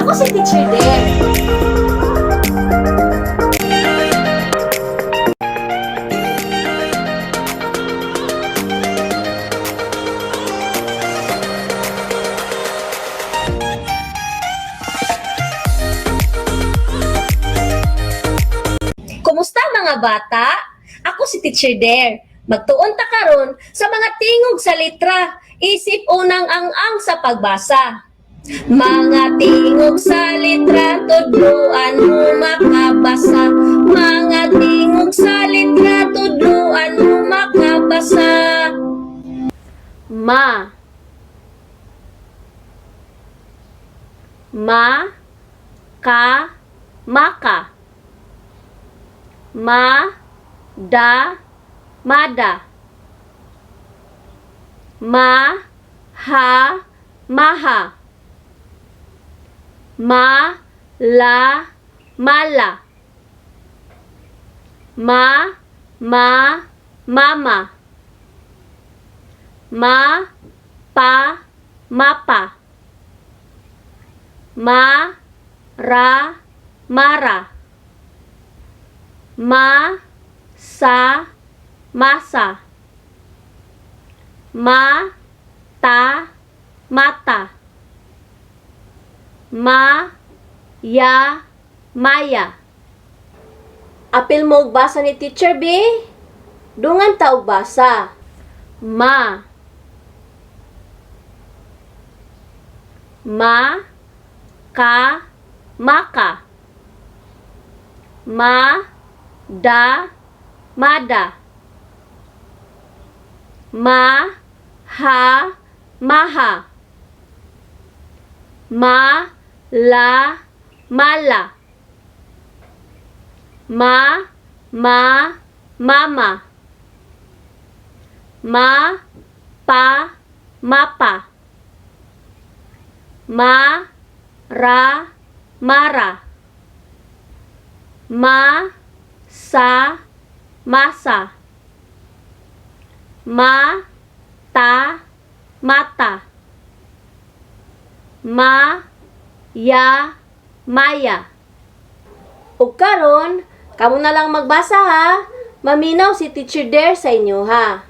Ako si Teacher Deb. Kumusta, mga bata? Ako si Teacher Dare. Magtuon ta karon sa mga tingog sa litra. Isip unang ang-ang sa pagbasa. Mga tingog sa litra, tudluan mo makabasa. Mga tingog sa litra, tudluan mo makabasa. Ma. Ma. Ka. Maka. Ma, da, mada. Ma, ha, maha. Ma, la, mala. Ma, ma, mama. Ma, pa, mapa. Ma, ra, mara. Ma, sa, masa. Ma, ta, mata. Ma, ya, maya. Apil mo og basa ni Teacher B? Dungan ta og basa. Ma. Ma, ka, maka. Ma, da, mada. Ma, ha, maha. Ma, la, mala. Ma, ma, mama. Ma, pa, mapa. Ma, ra, mara. Ma, sa, masa. Ma, ta, mata. Ma, ya, maya. Ug karon, kamo na lang magbasa ha. Maminaw si Teacher Dare sa inyo ha.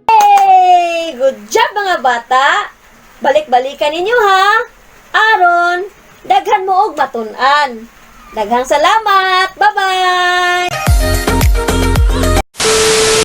Hey! Good job, mga bata! Balik-balikan ninyo ha! Aron, daghan mo og matun-an. Daghang salamat! Bye-bye!